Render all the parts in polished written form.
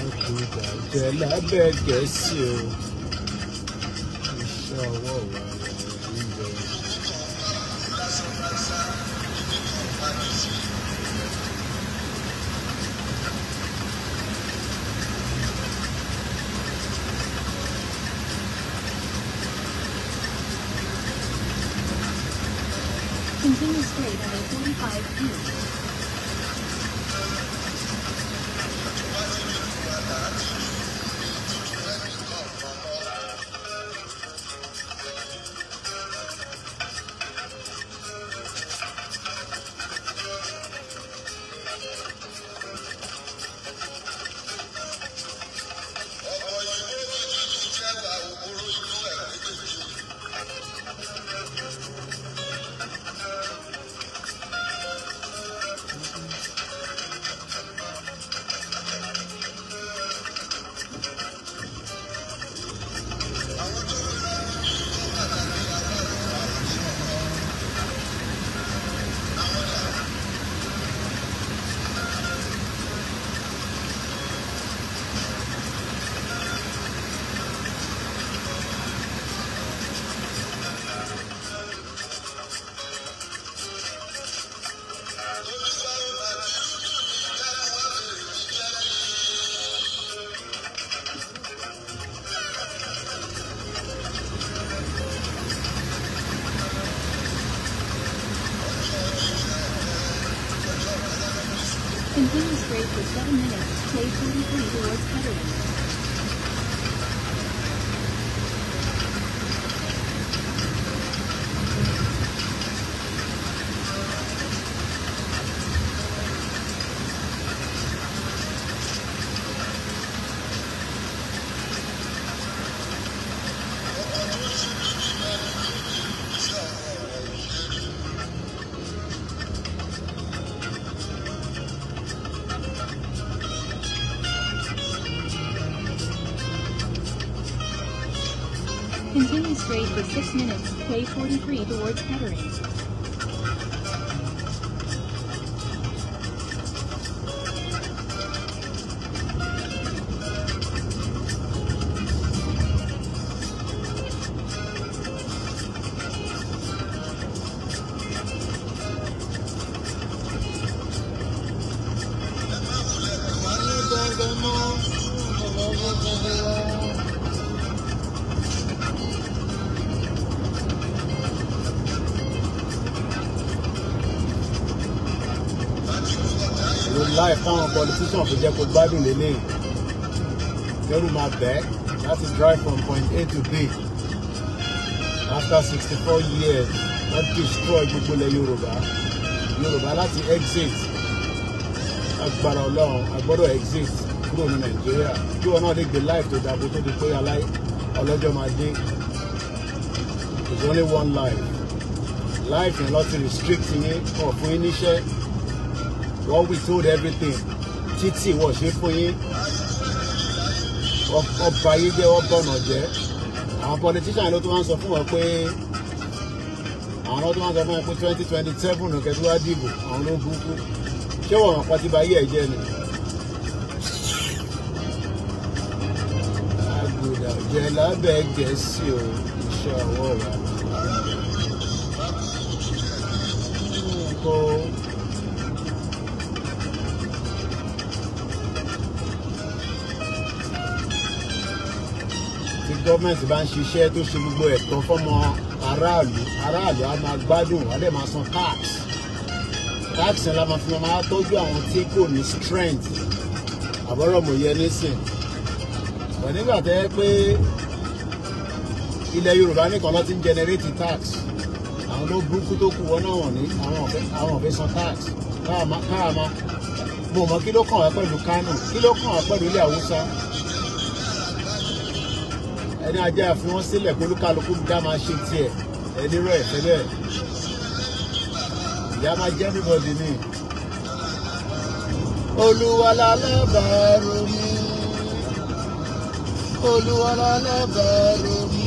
Àgùdà jẹ́ lábẹ́ Gẹ̀ẹ́sì o. Iṣẹ́ ọwọ́ wa là ń jẹ. Continue straight on A45E. Continue straight for 7 minutes to A43 towards Kettering. Continue straight for 6 minutes to A43 towards Kettering. Ìlú life táwọn politician fi jẹ́ kó gbádùn lélẹ̀, kẹ́rù máa bẹ́ẹ̀ láti drive from point A to B after 64 years. Wọ́n destroy gbogbo ilẹ̀ Yorùbá, Yorùbá láti exit. Agbára Ọlọ́run, a gbọ́dọ̀ exit kúrò ní Nàìjíríà kí wọn náà lè gbé life tó dàbò tó di pé aláì ọlọ́jọ́ máa dé. It's only one life. Life yẹn lọ ti restrict yín, wọn fún yín níṣẹ́, wọ́n withhold everything títí wọ́n ṣe fún yín. Ọba yín jẹ́, wọ́n bọ̀nà jẹ́. Àwọn politician ló tún wá ń sọ fún wọn pé, àwọn ló tún wá ń sọ fún wọn pé 2027 kẹtù wá dìbò. Àwọn ló burúkú. Ṣé wọ́n mọ̀ pọ́n tí ba yí ẹ̀ jẹ́ ni? Àgùdà jẹ́ lábẹ́ Gẹ̀ẹ́sì o, iṣẹ́ ọwọ́ wa kó. Tí gọ́ọ̀mẹ̀ntì bá ń ṣiṣẹ́ tó ṣe gbogbo ẹ̀tọ́ fọ́mọ aráàlú, aráàlú á máa gbádùn, á dẹ̀ máa san tax. Tax yẹn la máa fi máa tọ́jú àwọn tí kò ní strength. Àbọ̀rọ̀ mò yẹ nísìn bọ̀ nígbà tẹ́ ẹ pé ilẹ̀ Yorùbá nìkan ló ti ń generate tax, àwọn ló burúkú tó kù wọn náà wọ̀n ní àwọn ò fẹ́ san tax. Káàmá káàmá mo mọ̀. Kí ló kàn wá pẹ̀lú Kánò? Kí ló kàn wá pẹ̀lú ilẹ̀ Haúsá? Ẹni ajá fi wọ́n sílẹ̀ kó olúkálukú dá máa ṣe tiẹ̀. Ẹni rẹ̀ ẹ̀fẹ́ bẹ́ẹ̀, ìyá máa jẹ́ everybody ní. Olúwa lálábàárò mi, Olúwa lálábàárò mi,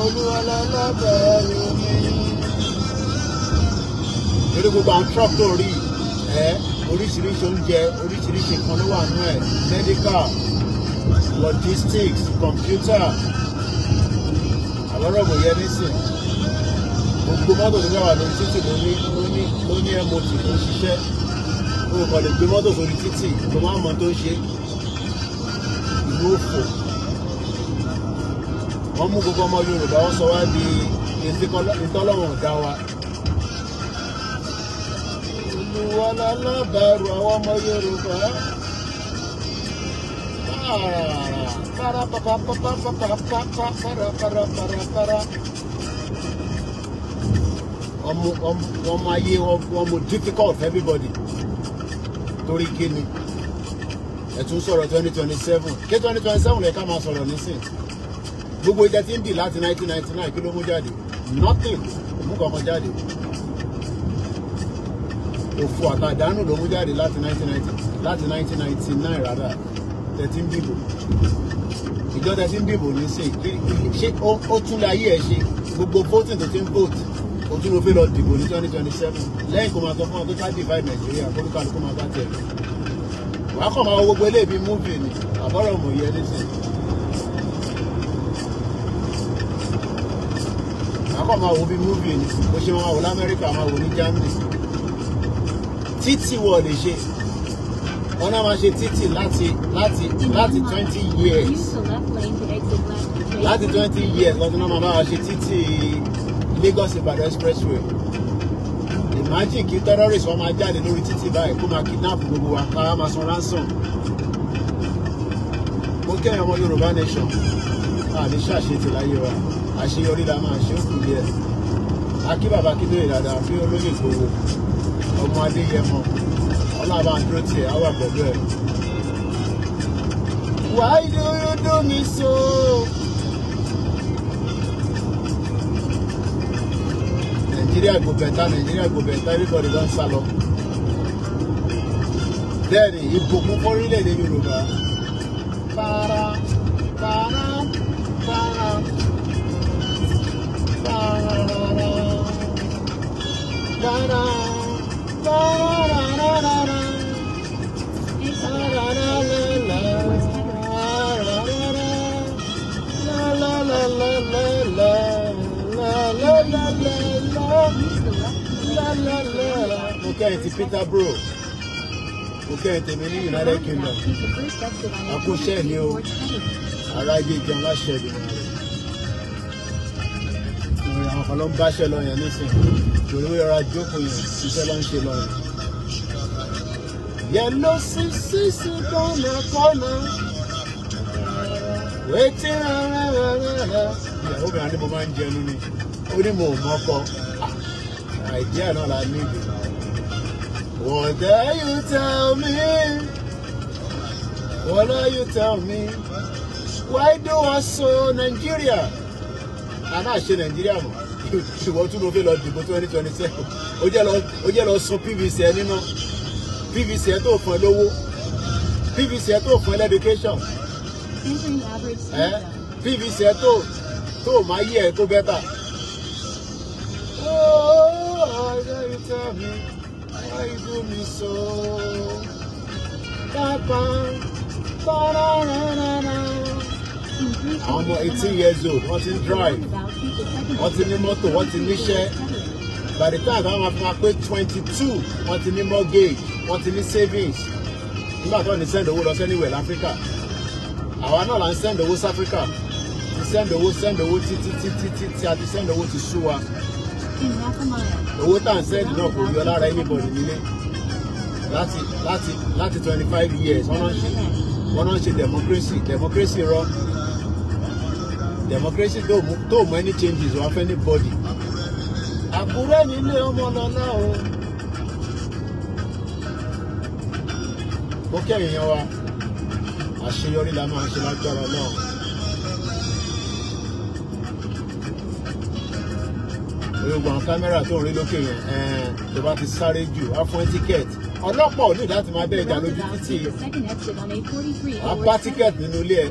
Olúwa lálábàárò mi. Torí gbogbo àwọn truck tó rí ẹ, oríṣiríṣi oúnjẹ, oríṣiríṣi nǹkan ló wà nínú ẹ̀, medical, logistics, computer. Àlọ́rọ̀ kò yẹ nísìn. Gbogbo mọ́tò tó bá wà lórí títì ló ní MOT tó ń ṣiṣẹ́. O kàn lè gbé mọ́tò sórí títì tó máa mọ tó ń ṣe. Ìlú òfò. Wọ́n mú gbogbo ọmọ Yorùbá, wọ́n sọ wá di ìtọ́lọ́wọ̀n dá wa. Olúwa lálábàárò àwọn ọmọ Yorùbá. Para pa pa pa pa pa pa pa pa para para para para. Ọmọ ọmọ ayé ọmọ difficult for everybody. Torí kíni? Ẹ tún sọ̀rọ̀ 2027. Ké 2027 lè ká máa sọ̀rọ̀ nísìn. Gbogbo ìjẹ tí ń dì láti 1999, kí ló mú jáde? Nothing. Kò mú kankan jáde. Òfò àtàdánù ló mú jáde láti 1990, láti 1999 rárá tẹ̀tí ń dìbò. Ìjọ tẹ̀tí ń dìbò nísìn, ṣé ó tún lé ayé ẹ̀ ṣe? Gbogbo voting tó ti ń vote, ó tún ló fẹ́ lọ dìbò ní 2027, lẹ́yìn kó máa sọ fún wọn pé ká divide Nàìjíríà, kólúkálukú máa bá tiẹ̀ lọ. Wàá kàn máa wo gbogbo eléyìí bíi movie ni. Àbọ̀rọ̀ mọ̀ yẹ nísìn. Wàá kàn máa wo bíi movie ni. Bó ṣe máa wò l'Amẹ́ríkà, máa wò ní Germany. Títì wọ̀ lè ṣe, wọn náà máa ṣe títì láti 20 years. Use the left lane to exit left. Láti 20 years lọ́dún náà máa bá wa ṣe títì Lagos Ìbàdàn expressway. Imagine kí terrorist wọn máa jáde lórí títì báyìí, kó máa kidnap gbogbo wa, ká máa san ransom. Mo kẹ́yìn ọmọ Yorùbá nation, a ní ṣàṣetì láyé wa, àṣeyọrí la máa ṣe. Ó kù díẹ̀. Akí bàbá Akíntóyè dáadáa, kí olóyè Ìgbòho, ọmọ Adéyẹmọ, ọlọ́àbá ń dúró tiẹ̀, á wà pẹ̀lú ẹ̀. Why do you do me so? Nigeria go better, Nigeria go better, everybody don sá lọ. Bẹ́ẹ̀ni, ìbùkún fórílẹ̀-èdè Yorùbá. Para, para, para, para, para, para, Exit left. Towards Kettering. La la la la la la la la la la. Use the left La lane la to la la. Mo kẹ́yìn ti Peterborough. Mo kẹ́yìn tèmi ní United Kingdom. Take the first exit on Àkóṣe ni o. towards Kettering. Aráyé jẹun láṣẹ ìdìbò rẹ̀. Ìrìn àwọn kan ló ń báṣẹ́ lọ yẹn nísìnyí. Torí ó yọra jókòó yẹn, iṣẹ́ ló ń ṣe lọ yẹn. Yellow six corner corner. Wetin? Ìyàwó mi á ní mo máa ń jẹnu ni. Ó ní mo ò mọ́kọ. Idea náà la níbi. What do you tell me? What do you tell me? Why do I so Nigeria? Àná ṣe Nàìjíríà mọ̀. Ìwọ tún ló fẹ́ lọ dìbò 2027. Ó jẹ́ lọ sun PVC ẹ níná. PVC ẹ tó fún ẹ lówó. PVC ẹ tó fún ẹ l'education. Entering average speed Ẹ zone. PVC ẹ tó máa yí ẹ tó better. Oh, why do you tell me? Why you do me so? Papa, pa-ra-ra-ra-ra. In three Àwọn ọmọ quarters of a 18 mile, years old, wọ́n ti ń drive. roundabout, take the second Wọ́n ti ní mọ́tò, wọ́n ti níṣẹ́. Kettering. By the time táwọn máa fi máa pé 22, wọ́n ti ní mortgage, wọ́n ti ní savings. Nígbà tó ní send owó lọ sí anywhere l'Áfíríkà. Àwa náà là ń send owó sí Áfíríkà. Ti send owó, send owó títí títí títí, a ti send owó ti sú wa. In half a mile, Owó tá à ń send náà kò yọ lára anybody nílé. Láti 25 years, wọ́n náà ń ṣe democracy, democracy rọ. Democracy tó mú any changes wá fún anybody. Àkúrẹ́ nílé ọmọ lọ́lá o. Mo kẹ́yìn yẹn wa, àṣeyọrí la máa ṣe lágbára náà. Gbogbo àwọn kámẹ́rà tó ń rí lókè yẹn, tó bá ti sáré jù, á fún ẹ ticket. Ọlọ́pàá ò ní láti máa bẹ́ẹ̀ jà lójú roundabout, títì. take the second exit on A43 Wàá towards bá Kettering. ticket nínú ilé ẹ.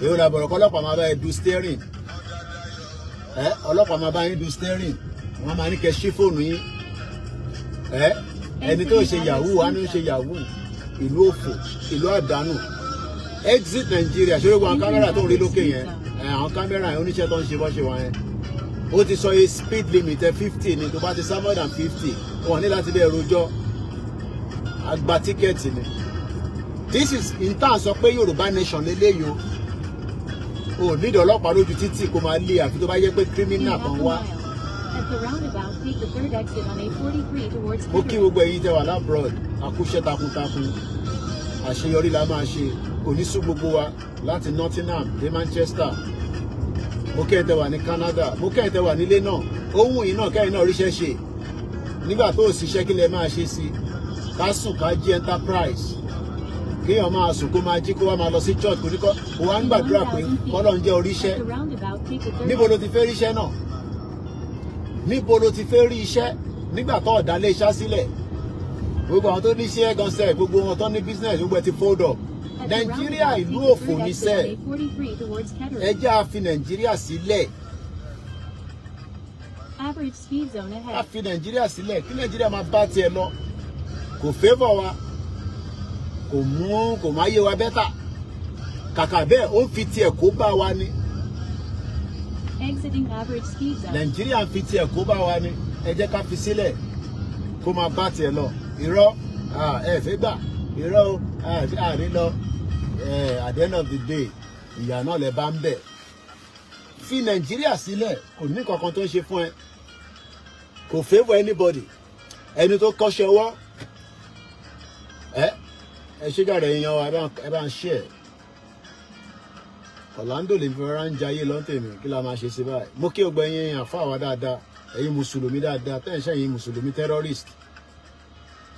Èyí ò làbọ̀rọ̀ kọ́lọ́pàá máa bá ẹ du steering. Ẹ ọlọ́pàá máa bá yín du steering, wọ́n máa ní kẹ́ ṣí fóònù yín. Ẹ ẹni tó ṣe yahoo wá ní ṣe yahoo. Ìlú òfò, ìlú àdánù. Exit Nigeria. Ṣé gbogbo àwọn camera tó ń rí lókè yẹn ẹ, àwọn camera yẹn, oníṣẹ́ tó ń ṣe bọ́ ṣe wọ́n yẹn, ó ti sọ yé speed limit ẹ 50 ni. Tó bá ti sá more than 50, wọn ní láti bẹ́ẹ̀ rojọ́, àgbà ticket ni. This is intan sọ pé Yorùbá nation lélẹ́yìí o. Ò nídìí ọlọ́pàá lójú títì kó máa lé, àfi tó bá yẹ pé In criminal half kan a wá. mile. At the roundabout, take the third exit on A43 towards Mo kí Kettering. gbogbo ẹ̀yin tẹ́ wà l'abroad, àkúṣe takuntakun, àṣeyọrí la máa ṣe, kò ní sú gbogbo wa. Láti Nottingham dé Manchester, mo kí ẹ̀yin tẹ́ wà ní Canada, mo kí ẹ̀yin tẹ́ wà nílé náà. Ohun yìí náà, kẹ́yìn náà ríṣẹ́ ṣe. Nígbà tó ò ṣiṣẹ́, kí lẹ máa ṣe sí? Ká sùn ká jí enterprise, kéèyàn máa sùn kó máa jí, kó wá máa lọ sí church, kó ní kó wá ń gbàdúrà pé kọ́lọ́ ń jẹ́ oríṣẹ́. At the roundabout, take the third Níbo ló ti fẹ́ ríṣẹ́ náà? Níbo ló ti fẹ́ rí iṣẹ́ nígbà tó ọ̀dà lé iṣẹ́ sílẹ̀? Gbogbo àwọn tó ní iṣẹ́ gan sẹ́, gbogbo wọn tó ní business, gbogbo ẹ ti fold up. At the Nàìjíríà, roundabout, ìlú take the òfò third ní exit sẹ́. on A43 towards Kettering. Ẹ jẹ́ á fi Nàìjíríà sílẹ̀. Average speed zone Á ahead. fi Nàìjíríà sílẹ̀, kí Nàìjíríà máa bá tiẹ̀ lọ. Kò favour wa, kò mú kò má yé wa better. Kàkà bẹ́ẹ̀, ó ń fi tiẹ̀ kó bá wa ni. Exiting average speed zone. Nàìjíríà ń fi tiẹ̀ kó bá wa ni. Ẹ jẹ́ ká fi sílẹ̀ kó máa bá tiẹ̀ lọ. Irọ́, ẹ fẹ́ gbà, irọ́ o, àrí lọ. At the end of the day, ìyà náà lẹ bá ń bẹ̀. Fi Nàìjíríà sílẹ̀, kò ní kankan tó ń ṣe fún ẹ, kò favour anybody. Ẹni tó kọ́ṣẹ́ ọwọ́ ẹ, ẹ ṣé jàre yan wa, ẹ bá ń ṣe ẹ. Orlando lè fi rárá ń jayé lọ́tẹ̀mí. Kí la máa ṣe sí báyìí? Mo kí ọgbà ẹ̀yin àfa wa dáadáa, ẹ̀yin mùsùlùmí dáadáa, tẹ́ ẹ̀ ń ṣe ẹ̀yin mùsùlùmí terrorist,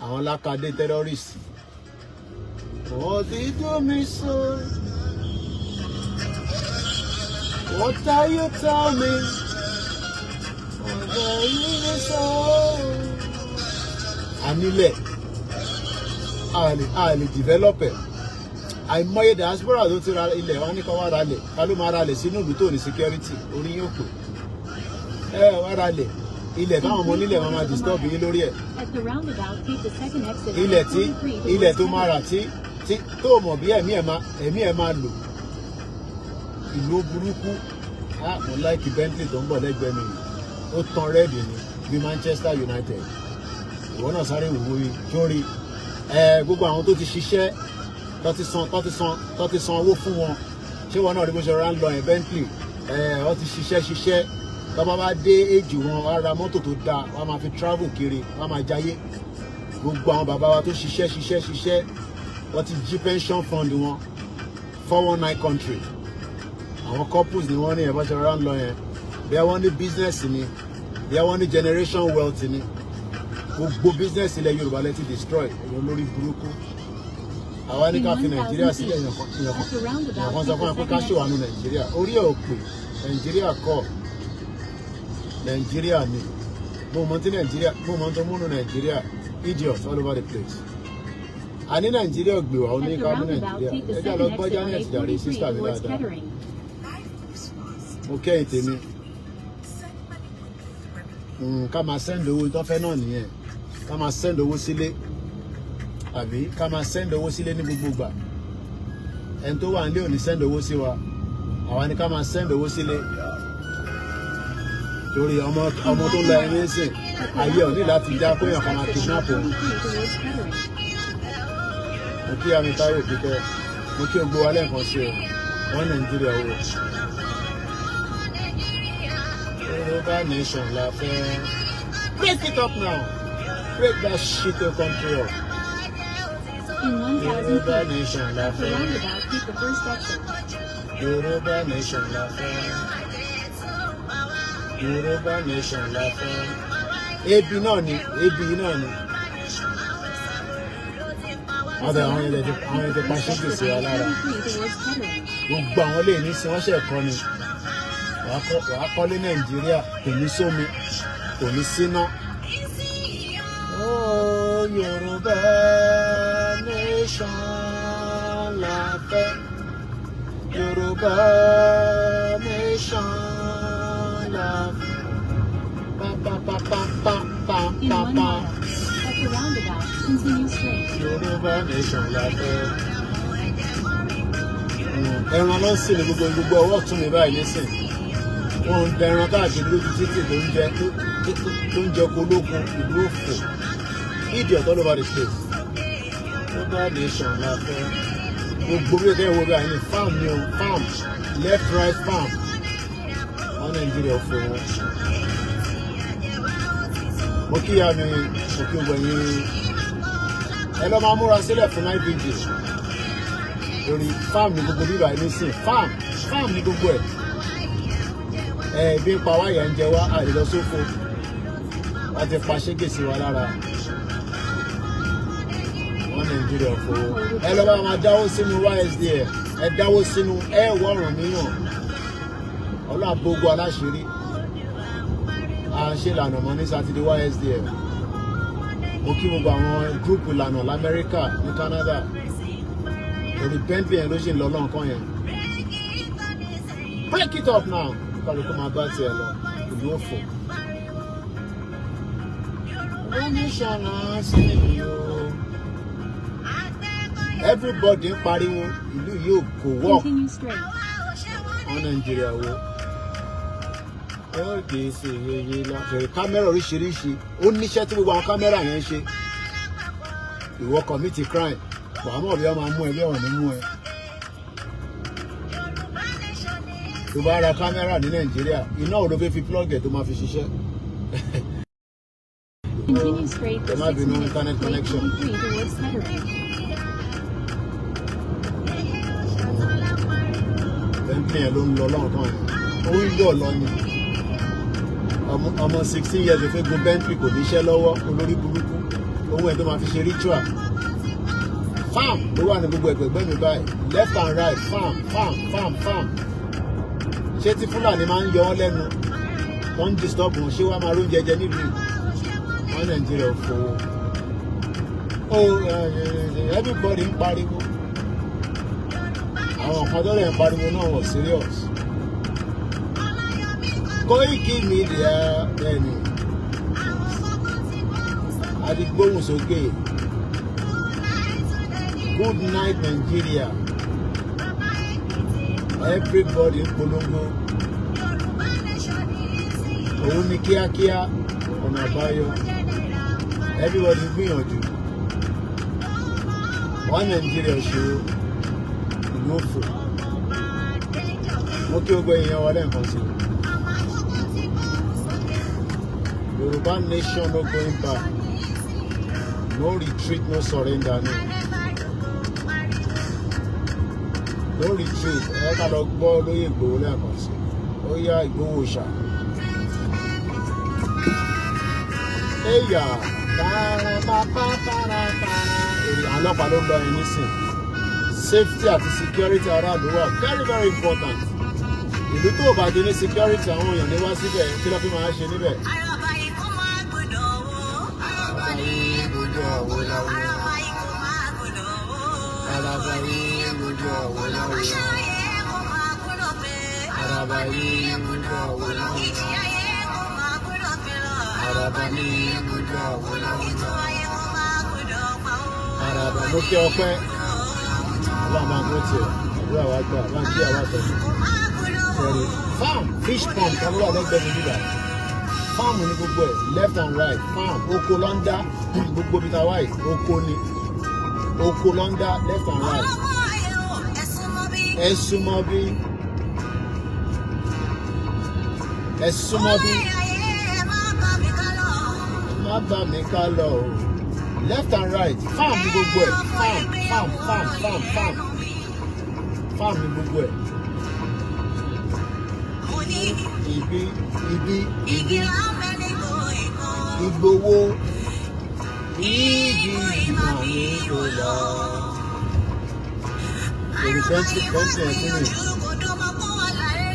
àwọn lákàdé terrorist. What did you me so? What are you tell me? What are you so? Ànílẹ̀ a lè develop ẹ̀. Àìmọye diaspora tó ti ra ilẹ̀ wọn ní kó wá ra lẹ̀. Ká ló máa ra lẹ̀ sínú ìlú tó ní security? Orí yóò pè ẹ wá ra lẹ̀, ilẹ̀ táwọn ọmọ onílẹ̀ wọn máa disturb yín lórí ẹ̀. At the roundabout, take the second exit on Ilẹ̀ tí A43 ilẹ̀ towards tó máa rà Kettering. tí tó mọ̀ bí ẹ̀mí ẹ̀ máa lò. Ìlú burúkú. Ah, mo like Bentley tó ń bọ̀ lẹ́gbẹ̀ẹ́ mi yìí. Ó tan red ni bí Manchester United. Ìwọ náà sáré wò ó sórí ẹ. Gbogbo àwọn tó ti ṣiṣẹ́, tó ti san owó fún wọn, ṣé wọn náà rí bó ṣe rọra ń lọ yẹn, Bentley ẹ? Wọ́n ti ṣiṣẹ́ ṣiṣẹ́, tó bá bá dé èjì wọn, wọ́n á ra mọ́tò tó dáa, wọ́n á máa fi travel kiri, wọ́n á máa jayé. Gbogbo àwọn bàbá wa tó ṣiṣẹ́ ṣiṣẹ́ ṣiṣẹ́, wọ́n ti jí pension fund wọn. 419 country. Àwọn couples ni wọ́n ní ẹ̀ bá ṣe rọra ń lọ yẹn. Bí wọ́n ní business ni, bí wọ́n ní generation wealth ni. Gbogbo business ilẹ̀ Yorùbá lẹ ti destroy, èèyàn lórí burúkú. Àwa ní ká fi Nàìjíríà sílẹ̀. Èèyàn kan sọ fún wa pé ká ṣèwà nu Nàìjíríà. Orí ẹ̀ ò pè. Nàìjíríà kọ́, Nàìjíríà ni mo mọ tí Nàìjíríà, mo mọ tó múnú Nàìjíríà. Idiot all over the place. A ní Nàìjíríà gbè wá, ó ní ká mú Nàìjíríà. Ẹ jẹ́ lọ gbọ́ Janet jàre, sister mi dáadáa. Mo kẹ́yìn tèmi. Ká máa send owó tó fẹ́ náà nìyẹn, ká máa send owó sílé, àbí ká máa send owó sílé ní gbogbo ìgbà. Ẹni tó wà nílé ò ní send owó sí wa, àwa ni ká máa send owó sílé, torí ọmọ ọmọ tó ń lọ ẹni sìn, ayé ò ní láti já kóyàn kan máa kidnap òun. Mo kí àmì Táíwò Kíkẹ́, mo kí ogbó wa lẹ́ẹ̀kan sí o. Wọ́n Nàìjíríà wò. Yorùbá nation la fẹ́. Break it up now, break that shit your country up. In 1,000 Yorùbá feet, nation la at the fẹ́. roundabout, take the first exit. Yorùbá nation la fẹ́. Yorùbá nation la fẹ́. Ebi náà ni, ebi náà ni. Wọ́n tẹ àwọn yẹn ti pa ṣíkì sí wa lára. Gbogbo àwọn lè ní sí wọ́n ṣe kọ́ ni. Wàá kọ́lé Nàìjíríà, kò ní sómi, kò ní síná. Oh, Yorùbá nation la fẹ́. Yorùbá nation la In one pa. mile. At the roundabout, continue straight. Yorùbá nation la fẹ́. Ẹran ló ń sìn ní gbogbo ọwọ́ ọ̀tún mi báyìí nísìn. Wọ́n ń dẹran káàkiri lójú títì tó ń jẹ kolóko ìlú òfò. Idiot all over the place. Yorùbá nation la fẹ́. Gbogbo bí ẹ̀kẹ́ wo bí àyìn farm ni o, farm, left, right, farm. Wọ́n Nàìjíríà òfò wọn. Mo kíyà mi, mo kí gbogbo ẹ̀yin. Ẹ lọ́ máa múra sílẹ̀ fún night vigil lórí farm ní gbogbo bíbá ẹni sìn, farm, farm ní gbogbo ẹ̀. Ẹ bí ń pa wáyà ń jẹ wá, àlè lọ sóko, wọ́n ti pa ṣégè sí wa lára. Wọ́n Nàìjíríà fowó. Ẹ lọ́ bá máa dáwó sínú YSDM, ẹ dáwó sínú ẹ wọ́ọ̀rùn míyàn. Ọlọ́àbógó aláṣírí à ń ṣe ìlànà mọ́ ní sátidé YSDM. Mo kí gbogbo àwọn group ìlànà lamẹ́ríkà, ní Canada. Orí Bentley yẹn ló ṣì ń lọ lọ́nkán yẹn. Break it up now, kálukú máa bá tiẹ̀ lọ ìlú òfò. Wọ́n ní ṣàlà sí mi o. Everybody ń pariwo ìlú yìí ò kò work. Continue straight. Wọn Nàìjíríà wo ẹ ó kì í ṣe yeye lọ. Ṣe kámẹ́rà oríṣiríṣi, ó níṣẹ́ tí gbogbo àwọn kámẹ́rà yẹn ń ṣe. Ìwọ commit crime, wàá mọ̀ bí wọ́n máa mú ẹ, bí wọ́n ní mú ẹ. Tó bá ra kámẹ́rà ní Nàìjíríà, iná ò ló fẹ́ fi plug ẹ̀ tó máa fi ṣiṣẹ́. Continue straight for There might 6 be no minutes. internet K connection. 43 towards Kettering. Bentley yẹn ló ń lọ lọ́nkàn yẹn, ó ń yọ̀ lọ ni. Ọmọ 16 years fẹ́ gun Bentley, kò níṣẹ́ lọ́wọ́, olórí burúkú. Owó ẹ̀ tó máa fi ṣe ritual. Farm ló wà ní gbogbo ẹ̀gbẹ̀gbẹ́ mi báyìí, left and right, farm, farm, farm, farm. Ṣé tí Fúlàní máa ń yọ wọ́n lẹ́nu, wọ́n ń disturb wọn, ṣé wàá máa róúnjẹ jẹ nílùú yìí? Wọ́n Nàìjíríà ò fowó ó. Everybody ń pariwo, àwọn kan tó lè ń pariwo náà wọ̀ serious. Koiki Media, bẹ́ẹ̀ni, adigbóhùn sókè. Good night, Nigeria. Everybody ń polongo òun ní kíákíá ọ̀nà àbáyọ. Everybody gbìyànjú. Wọ́n Nàìjíríà ṣe ìlú òfò. Mo kí gbogbo èèyàn wọlé nǹkan sí i. Yorùbá nation, no going back, no retreat, no surrender, no retreat. Ẹ ká lọ gbọ́ lóye Ìgbòho lẹ́ẹ̀kan sí i. Ó yá, Ìgbòho ṣá. Ẹ̀yà pàràpàpàpàràpàrà. Èrè àwọn ọlọ́pàá ló ń lọ yẹn nísìn. Safety àti security aráàlú wà very, very important. Ìlú tó o bá ti ní security, àwọn èèyàn ní wá síbẹ̀. Kí ló fi máa ṣe níbẹ̀? Àràbà ikú máa gbọ́dọ̀ wó. Àràbà yìí gbójú ọ̀wọ́ láwọ́. Àràbà ikú máa gbọ́dọ̀ wó. Àràbà yìí gbójú ọ̀wọ́ láwọ́. Aṣááyé kò máa gbọ́dọ̀ pé. Àràbà yìí gbójú ọ̀wọ́ láwọ́. Ìjì ayé kò máa gbọ́dọ̀ pé lọ. Àràbà yìí gbójú ọ̀wọ́ láwọ́. Ìtò ayé kò máa gbọ́dọ̀ pa ó. Àràbà, mo kí ọpẹ́. Ọlọ́run máa dúró tiẹ̀, àdúrà wa gbà, máa kí àwa tẹ̀lé. Kò máa gbọ́dọ̀ wó. Sorry. Farm, fish pond kan ló wà lẹ́gbẹ̀ẹ́ mi nígbà. Farm ní gbogbo ẹ̀, left and right, farm, oko ló ń dá gbogbo ibi tá a wá yìí, oko ni. Oko ló ń dá left and right. Ọlọ́mọ ayé o, ẹ súnmọ́ bí. Ẹ súnmọ́ bí. Ẹ súnmọ́ bí. Ọlọ́yẹ̀ ayé, ẹ má bá mi ká lọ. Má bá mi ká lọ o. Left and right, farm ní gbogbo ẹ̀, farm, farm, farm, farm, farm, farm ní gbogbo ẹ̀. Mo ní Ibi, ibi, igi ibi, lámẹ́lẹ́gbò ìkan. Ìgbòho. Igi ìmọ̀ ní kò lọ. Èrè bẹ́ńtì ẹ̀ tún ní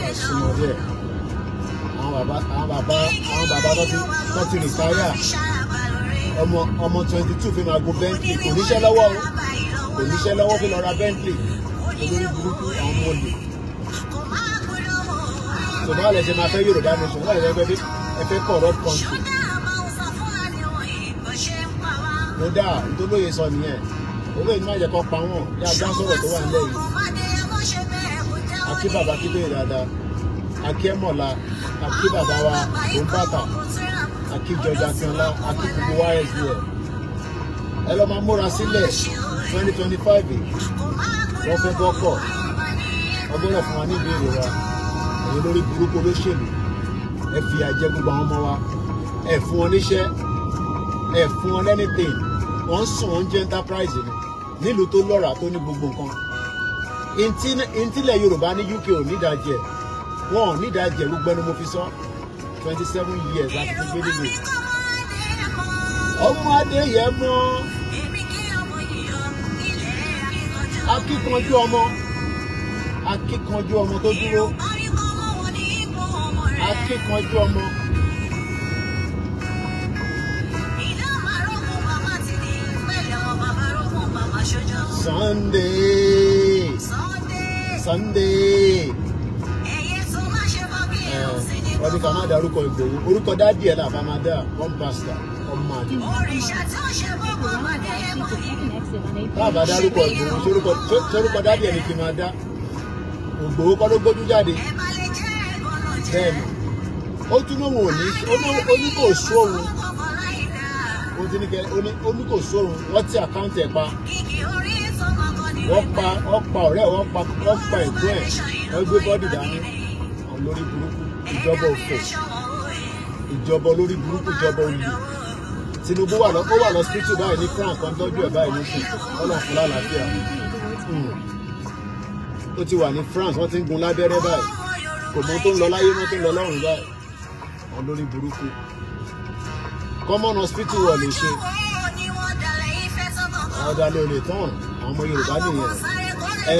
ẹ̀sùn díẹ̀. Àwọn bàbá tó ti retire. Ọmọ 22 fi máa gun Bentley, kò níṣẹ́ lọ́wọ́ o. Kò níṣẹ́ lọ́wọ́, fi lọ ra Bentley. Olórí burúkú, àwọn ọmọ olè. Tó bá lẹ ṣe máa fẹ́ Yorùbá nation, wọ́n lè fẹ́ ẹ fẹ́ corrupt country. Kódà ntòlóye sọ nìyẹn, olóyè ní má jẹ́ kó pa wọ́n yá dá sọ̀rọ̀ tó wà nílẹ̀ yìí. Akí bàbá Akíntóyè dáadáa, akí ẹ̀mọ̀lá, akí bàbá wa òǹbàtà, akí George Akínọlá, akí gbogbo YSDL. Ẹ lọ máa múra sílẹ̀ 2025 yìí. Wọ́n fẹ́ bọ́kọ̀, wọ́n gbọ́dọ̀ fún wa ní ìbéèrè wa. Ẹ̀yin lórí burúkú olóṣèlú, ẹ fi àjẹ gbogbo àwọn ọmọ wa, ẹ fún wọn níṣẹ́, ẹ fún wọn anything. Wọ́n ń sùn, wọ́n ń jẹ́ enterprise ni nílùú tó lọ́ràá, tó ní gbogbo nǹkan. Ntílẹ̀ Yorùbá ní UK ò nídàájẹ́ ẹ̀, wọn ò nídàájẹ́. Gbogbo ẹnu mo fi sọ, 27 years láti fi gbé nílùú. Ọmọ Adéyẹmọ, akíkanjú ọmọ, akíkanjú ọmọ tó dúró, akíkanjú ọmọ. Sunday, Sunday, wọ́n ní ká má dárúkọ Ìgbòho, orúkọ daddy ẹ̀ là bá máa dá one pastor ọmọ àlè. In half a mile, take the roundabout, take the second exit on Tá a bá A43. dárúkọ Ìgbòho, sórúkọ daddy ẹ̀ ní kí n máa dá? Ìgbòho kọ́ ló gbójú jáde. Bẹ́ẹ̀ ni, ó tún lóun ò ní, ó ní kò sóhun, ó ti ní kẹ, ó ní kò sóhun. Wọ́n ti account ẹ̀ pa, wọ́n pa, wọ́n pa ọ̀rẹ́ ẹ̀, wọ́n pa ẹ̀gbọ́n ẹ̀, wọ́n gbé body dání. Àwọn lórí burúkú, ìjọba òfò, ìjọba olórí burúkú, ìjọba olè. Tinubu wà lọ, ó wà lọ́sítítù báyìí ní France kan, tọ́jú ẹ̀ báyìí nísìn, Ọlọ́run fún lálàáfíà. Ó ti wà ní France, wọ́n ti ń gun lábẹ́rẹ́ báyìí. Kò mọ tó ń lọ láyé mọ́, tó ń lọ lọ́run báyìí. Àwọn olórí burúkú, common hospital wọ̀ lè ṣe. Àwọn ọ̀dàlẹ̀ ò lè tán. Àwọn ọmọ Yorùbá nìyẹn. Ẹ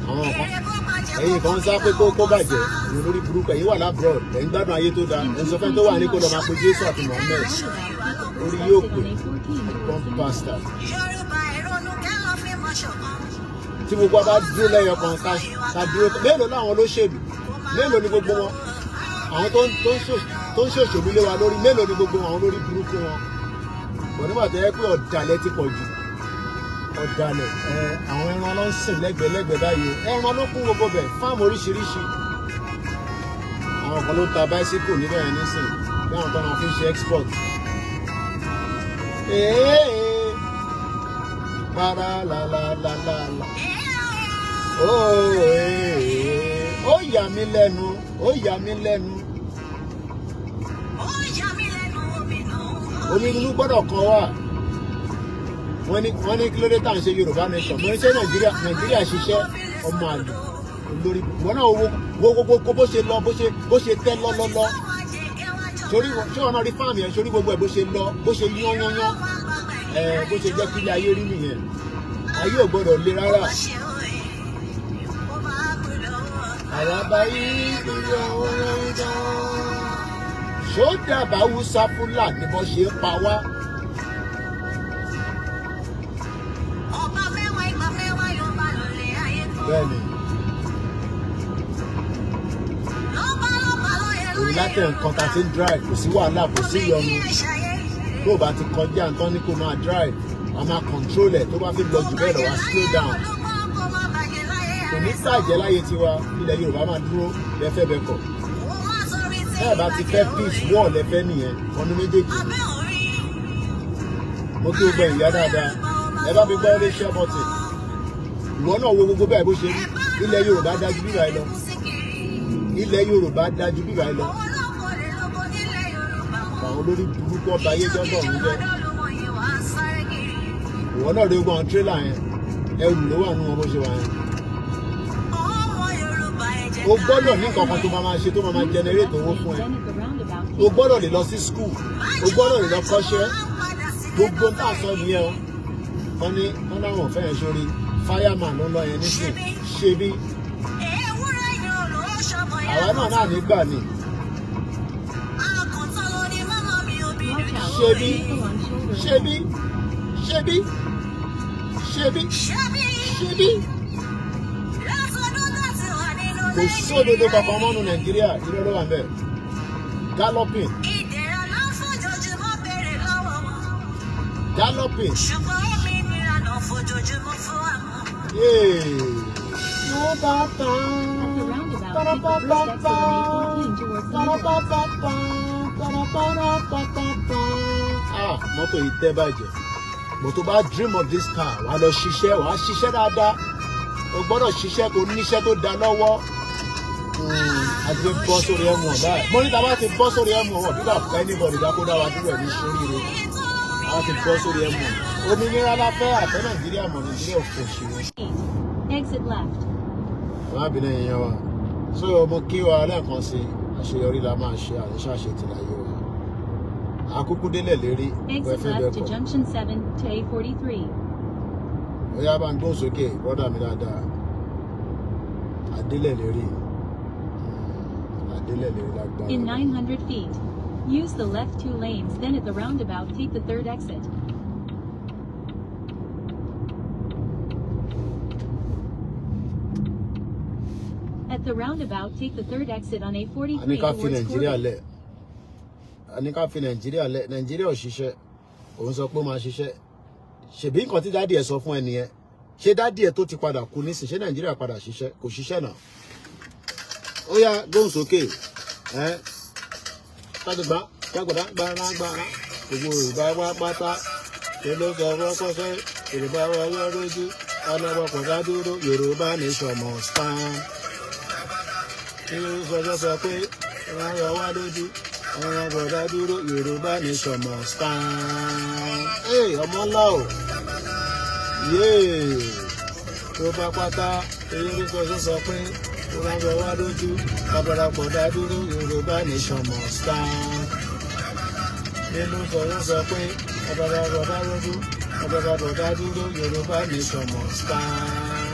àwọn kan, ẹ̀yin kan ń sá pé kó bàjẹ́. Ẹ̀yin olórí burúkú, ẹ̀yin wà l'abroad, ẹ̀ ń gbádùn ayé tó dáa, ẹ̀ ń sọ fẹ́ tó wà ní kó lọ máa pe Jésù àti Muhammed. Roundabout, take the Orí first yóò exit pè on A14 one towards the pastor. North. Tí gbogbo wa bá dúró lẹ́yọ kan, ká dúró. Mélòó láwọn olóṣèlú? Mélòó ni gbogbo wọn? Àwọn tó ń ṣòṣèlú lé wa lórí, mélòó ni gbogbo àwọn olórí burúkú wọn? Bọ̀ nígbà tó yẹ pé ọ̀dàlẹ̀ ti pọ̀ jù, ọ̀dàlẹ̀ ẹ. Àwọn ẹran ló ń sìn lẹ́gbẹ̀lẹ́gbẹ̀ báyìí o. Ẹran ló kún gbogbo bẹ̀, farm oríṣiríṣi. Àwọn kan ló ń ta bicycle níbẹ̀ yẹn nísìn, bí àwọn tó máa fi ń ṣe export. Ee, para la la la la la, ó ee, ó yà mí lẹ́nu, ó yà mí lẹ́nu. Omi inú gbọ́dọ̀ kan wà. Wọ́n ní kí ló dé tá à ń ṣe Yorùbá nation? Mo ní ṣe Nàìjíríà ṣiṣẹ́. Ọmọ àlè, olórí wọn náà, wo gbogbo bó ṣe lọ, bó ṣe tẹ́ lọ́lọ́lọ́ sórí. Ṣé wọn náà rí farm yẹn sórí gbogbo ẹ̀, bó ṣe lọ, bó ṣe yán yán yán ẹ, bó ṣe jẹ́ kí ilé ayé rí nìyẹn? Ayé ò gbọ́dọ̀ le rárá. Àràbà yìí kúrò ọ̀rọ̀ ṣó dàbà Hausa Fúlàní bó ṣe ń pa wá. Ọba mẹ́wàá, ìgbà mẹ́wàá yóò bá lọlé ayé tó. Bẹ́ẹ̀ni. Lọ́ba lọ́ba lóye Òun lóye. látẹ̀ nǹkan tá a ti ń drive, kò sí wàhálà, kò sí ìyọnu. Tó o bá ti kọjá nǹkan ní kó máa drive, a máa control ẹ̀. Tó bá fi lọ jù bẹ́ẹ̀ lọ, wá slow down. Kò ní bàjẹ́ láyé tiwa. Ilẹ̀ Yorùbá máa dúró. Lẹ́fẹ́ bẹ́ẹ̀ kọ̀, bẹ́ẹ̀ bá ti fẹ́ peace, war lẹ́fẹ́ nìyẹn. Ọdún méjèèjì ni. Mo kí gbogbo ìyá dáadáa. Ẹ bá mi gbọ́ ilé share button. Ìwọ náà wo gbogbo bẹ́ẹ̀ bó ṣe rí. Ilẹ̀ Yorùbá dájú bíbá ẹ lọ. Ilẹ̀ Yorùbá dájú bíbá ẹ lọ. Àwọn olórí burúkú ọba ayé jọ́dọ̀ ń jẹ́. Ìwọ náà rí gbogbo àwọn tírélà yẹn, ẹrù ló wà nínú wọn bó ṣe wà yẹn. O gbọ́dọ̀ ní nǹkan kan tó máa máa ṣe, tó máa máa generate owó fún ẹ. Then at the roundabout, O gbọ́dọ̀ lè lọ sí school, o gbọ́dọ̀ lè lọ kọ́ṣẹ́. Gbogbo tá a sọ nìyẹn o. Wọ́n ní wọ́n láwọn ò fẹ́ yẹn sórí. Fireman ló ń lọ yẹn nísìn. Ṣe bí àwa náà náà nígbà ni. Watch out. Ṣebí Vehicle on shoulder ṣebí lane. ṣebí ṣebí ṣebí kò sódodo kankan mọ́nu Nàìjíríà. Irọ́ ló wà ń bẹ̀. Galloping. Galloping. Ṣùgbọ́n omi nira náà fojoojúmọ́ fún àwọn. Yeah. At the roundabout, take the first exit on A14 towards the Midlands. Ah, mọ́tò yìí tẹ́ bàjẹ́. But tó bá dream of this car, wàá lọ ṣiṣẹ́, wàá ṣiṣẹ́ dáadáa. O gbọ́dọ̀ ṣiṣẹ́ kó níṣẹ́ tó da lọ́wọ́. A ti fi bọ́ sórí M1 báyìí. Mo ní ta bá ti bọ́ sórí M1, wọ́n bí bá anybody dákó dá wa dúró ẹ̀ ní sóríire. A ti bọ́ sórí M1. Òmìnira la fẹ́ àfẹ́ Nàìjíríà mọ̀. Nàìjíríà ò fòṣì wọn. 8. Exit left. Arábìnrin yẹn wa, so mo kí wa lẹ́ẹ̀kan sí, àṣeyọrí la máa ṣe, àṣàṣe ti láyé wa, àkúkú délẹ̀ lérí Exit wẹ́fẹ́ left to bẹ́ẹ̀ kọ́. Junction 7 to A43. Ó yá, bá ń gbóhùn sókè, brother mi dáadáa. Àdélẹ̀ lérí, àdélẹ̀ lérí lágbára. In 900 feet, use the left two lanes, then at the roundabout, take the third exit. At the roundabout, take the third exit on A ní A43 ká fi towards Nàìjíríà Corby. lẹ̀, a ní ká fi Nàìjíríà lẹ̀. Nàìjíríà ò ṣiṣẹ́. Òun sọ pé ó máa ṣiṣẹ́. Ṣèbí nǹkan tí daddy ẹ̀ sọ fún ẹ nìyẹn. Ṣé daddy ẹ̀ tó ti padà kú nísìn, ṣé Nàìjíríà padà ṣiṣẹ́? Kò ṣiṣẹ́ náà. Ó yá, gbóhùn sókè ẹ. Gbàgbà gbàgbà gbàrà gbàrà, gbogbo Yorùbá wá pátá, ṣe ló sọ fọ́kọ́sẹ́ Yorùbá wá wá lójú ọlọ́wọ́ dá dúró. Yorùbá nation must stand. Kí ló sọ sọ pé wọ́n yọ wá lójú ọ̀rọ̀ bọ̀dá dúró? Yorùbá nation must stand. Ee, ọmọ ńlá o, yéè tó bá pátá, èyí ló sọ sọ pé wọ́n yọ wá lójú kábàràpọ̀ dá dúró. Yorùbá nation must stand. Kí ló sọ sọ pé kábàràpọ̀ dá lójú kábàràpọ̀ dá dúró? Yorùbá nation must stand.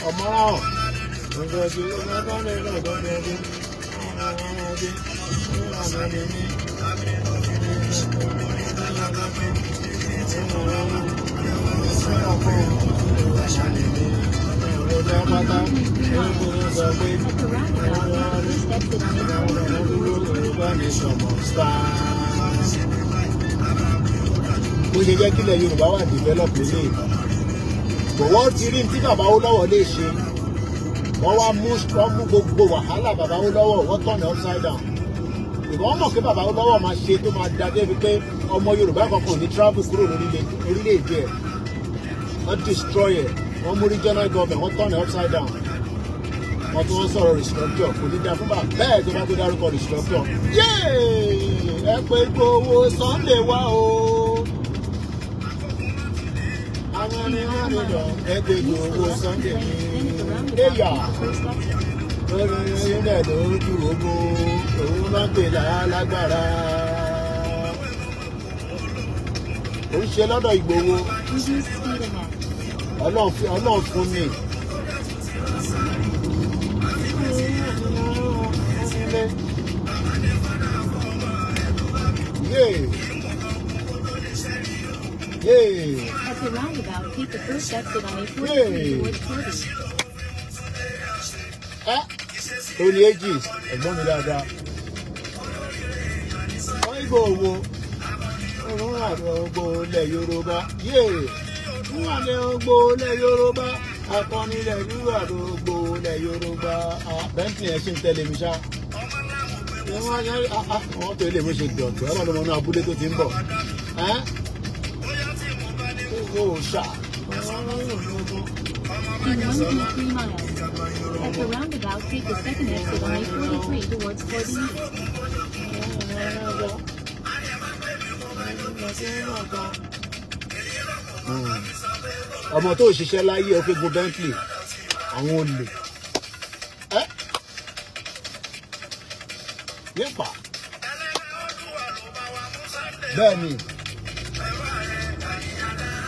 Ọmọ náà ọjọ́jú ọjọ́ ọjọ́ At the roundabout, take the first exit on A43 towards Corby. Bó ṣe jẹ́ kílẹ̀ Yorùbá wà develop lélẹ̀ bò, wọ́n ti rí tí bàbá Awólọ́wọ̀ lè ṣe. Wọ́n wá mú, wọ́n mú gbogbo wàhálà bàbá Awólọ́wọ̀, wọ́n turn it upside down. Ìgbà wọ́n mọ̀ pé bàbá Awólọ́wọ̀ máa ṣe tó máa da débi pé ọmọ Yorùbá kankan ò ní travel kúrò lórílẹ̀-èdè ẹ̀, wọ́n destroy ẹ̀. Wọ́n mú regional government, wọ́n turn it upside down. Wọ́n tún wọ́n sọ̀rọ̀ restructure. Kò ní da fún bàbá bẹ́ẹ̀ tó bá tó dárúkọ restructure. Yéè, ẹ pé gbowó Sunday wá o. Àwọn ẹni wọ́n lè lọ, ẹ pé Use the gbowó left two Sunday lanes, then at the roundabout, Éyà. take the first exit. Lórí ilẹ̀ lójú ogun, òun máa ń pè lálágbára. Ó ń ṣe lọ́dọ̀ Ìgbòho. Reduce speed ahead. Ọlọ́run fún ni. Yéè. Yéè. At the roundabout, take the first exit on A43 Yay. towards Corby. Ẹ́ Tony Aegis, ẹ̀gbọ́n mi dáadáa. Wọ́n Ìgbòho òun àti ògbó ilẹ̀ Yorùbá. Yéè. Fún àmì ògbó ilẹ̀ Yorùbá. Akọni ilẹ̀ Yorùbá, ògbó ilẹ̀ Yorùbá. Bentley ẹ̀ ṣì ń tẹ̀lé mi ṣá. Wọ́n tó ilé ìwé ṣe dọ̀tí. Ọlọ́run ló mọ inú abúlé tó ti ń bọ̀. Ẹ́ Ó ṣà. In 1.3 miles. At the roundabout, take the second exit on A43 towards Corby East. Ọmọ tó ṣiṣẹ́ láyé, ó fi gun Bentley, àwọn olè ẹ́ yípa. Bẹ́ẹ̀ni,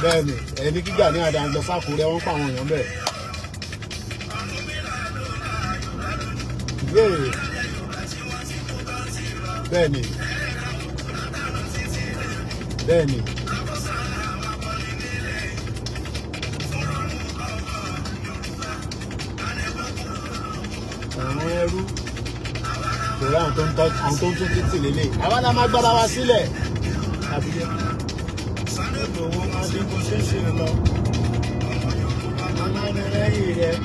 bẹ́ẹ̀ni, ẹni gíga ní àdàǹgbọ̀ sákúrẹ́, wọ́n pa àwọn èèyàn bẹ́ẹ̀. Yéè, bẹ́ẹ̀ni, bẹ́ẹ̀ni. Àwọn ẹrú pẹ̀lú àwọn tó ń tọ́, àwọn tó ń tún títì lélẹ̀, àwa la máa gbára wa sílẹ̀ àbíyẹ. Igboho máa ṣe bó ṣe ń ṣe lọ. Alánilẹ́yìn rẹ̀.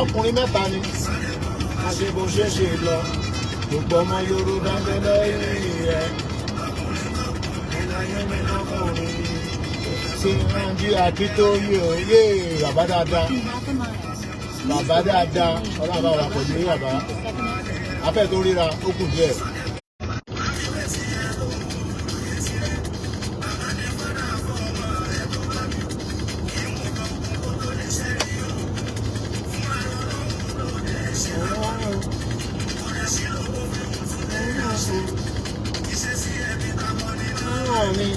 Ọkùnrin mẹ́ta ni. Máa ṣe bó ṣe ń ṣe lọ. Gbogbo ọmọ Yorùbá ń bẹ lẹ́yìn rẹ̀. Ṣé Bánjí Akíntóyè oyè bàbá dáadáa. In half a mile. Bàbá dáadáa. Ọlọ́run bá wà pẹ̀lú yín, bàbá. Take the second exit. Afẹ́ tó ríra ó kù díẹ̀. Náà ni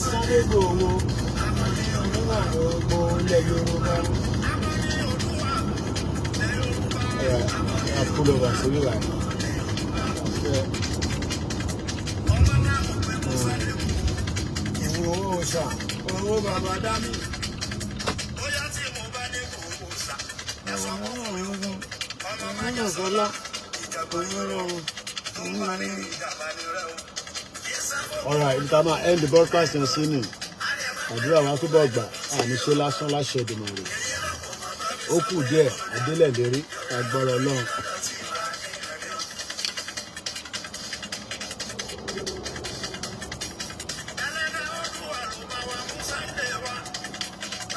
Sunday Igboho nígbà gbogbo ilẹ̀ Yorùbá. Ẹ pull over síbí báyìí. Ẹ owó ṣà owó bàbá dámì. Bóyá tí mo bá ní kò wò sá. Ẹ sọ fún ọmọ máa Ọmọ Sọlá òun tó ń bá ní ìjàmbá ni rẹ o. Alright, ibi tá a máa end the broadcast yẹn sí ni. Àdúrà wa túbọ̀ gbà, àní ṣe lásán láṣẹ Èdùmàrè. Ó kù díẹ̀, àdélẹ̀ lérí, agbára Ọlọ́run. Ẹlẹ́dàá Olúwa ló bá wa mú Sunday wá.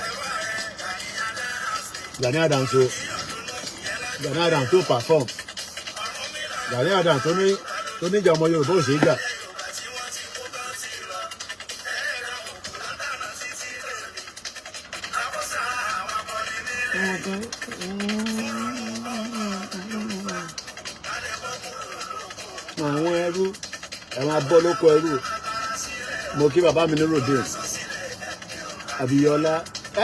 Ẹ̀rọ ẹ̀ kàníyàn dára sí. Gani Adams o, Gani Adams tó perform. Gani Adams tó ní tó níjà ọmọ Yorùbá ò ṣeé jà. Yorùbá tí wọ́n ti kó bá ti lọ. Ẹ̀rọ òkú látànà sí ti lè mi. Àbọ̀sà àwọn akọni nílẹ̀. Àwọn ẹrú ẹ máa bọ́ lóko ẹrú. Mo kí bàbá mi ní Rodin. Àbíyọlá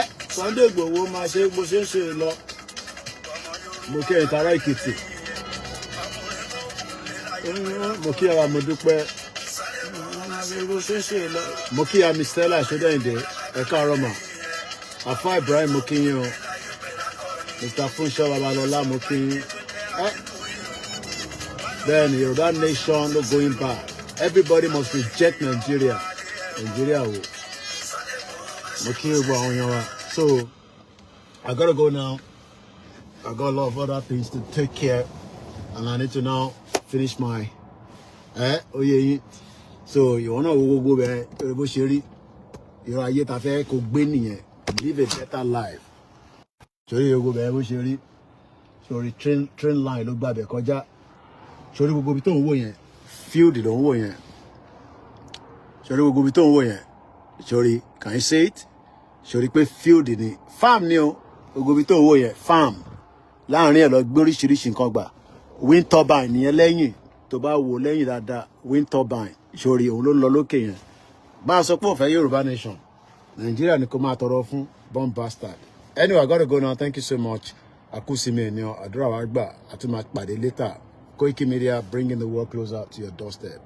ẹ Sunday Igboho máa ṣe bó ṣe ń ṣe lọ. Mo kí ẹ̀yin tará Èkìtì. Mo kí àwa mo dúpẹ́. Mo kí àmì Stella Ṣódẹ̀yìndé, ẹ káàárọ̀ mà. Àfá Ibrahim, mo kí yín o. Mr. Funsho Babalọlá, mo kí yín. Ẹ bẹ́ẹ̀ni, Yorùbá nation no going back. Everybody must reject Nigeria. Nigeria o. Mo kí gbogbo àwọn èèyàn wa. So I gotta go now. I got a lot of other things to take care and I need to now finish my ẹ oyè yín. So ìwọ náà wo gbogbo bẹ bó ṣe rí. Ìrọ̀ ayé ta fẹ́ kó gbé nìyẹn. Live a better life. Sórí gbogbo bẹ bó ṣe rí. Sórí train line ló gbàbẹ̀ kọjá. Sórí gbogbo ibi tó ń wò yẹn, field ló ń wò yẹn. Sórí gbogbo ibi tó ń wò yẹn. Sórí, can you see it? Sórí pé field ni, farm ni o. Gbogbo ibi tó ń wò yẹn, farm. Láàárín ẹ̀ lọ gbé oríṣiríṣi nǹkan gbà. Wind turbine nìyẹn lẹ́yìn. Tó bá wò lẹ́yìn dáadáa, wind turbine. Sórí òun ló ń lọ lókè yẹn. Bá a sọ pé òun fẹ́ Yorùbá nation, Nàìjíríà ni kò máa tọrọ fún, born bastard. Anyway, I gotta go now. Thank you so much. Àkúsìmí ènìyàn, àdúrà wa gbà, àtúmọ̀ pàdé later. Koiki Media, bringing the world closer to your doorstep.